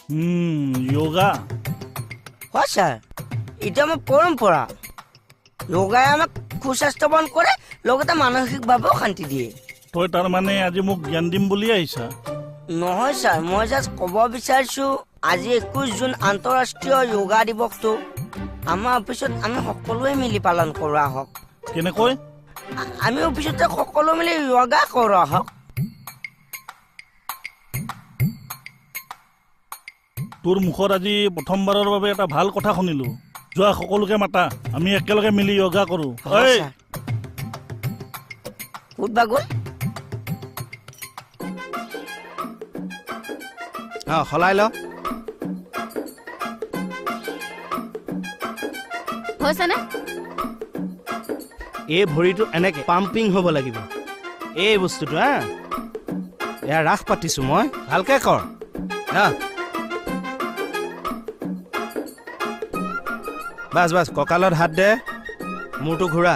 য়োগা? হয় ছাৰ, এইটো আমাৰ পৰম্পৰা। য়োগাই আমাক সুস্বাস্থ্যৱান কৰে, লগতে মানসিকভাৱেও শান্তি দিয়ে। তই তাৰমানে আজি মোক জ্ঞান দিম বুলি আহিছা? নহয় ছাৰ, মই জাষ্ট ক'ব বিচাৰিছো আজি 21 জুন আন্তঃৰাষ্ট্ৰীয় য়োগা দিৱসটো আমাৰ অফিচত আমি সকলোৱে মিলি পালন কৰা হওক। কেনেকৈ? আমি অফিচতে সকলো মিলি য়োগা কৰা হওক। তোৰ মুখত আজি প্ৰথমবাৰৰ বাবে এটা ভাল কথা শুনিলো। যোৱা, সকলোকে মাতা, আমি একেলগে মিলি য়োগা কৰো। ক'ত বা গ'ল? সলাই ল। হৈছেনে? এই ভৰিটো এনেকে পাম্পিং হ'ব লাগিব। এই বস্তুটো হা, এয়া ৰাস পাতিছো মই, ভালকে কৰ। বাছ বাছ, কঁকালত হাত দে, মূৰটো ঘূৰা।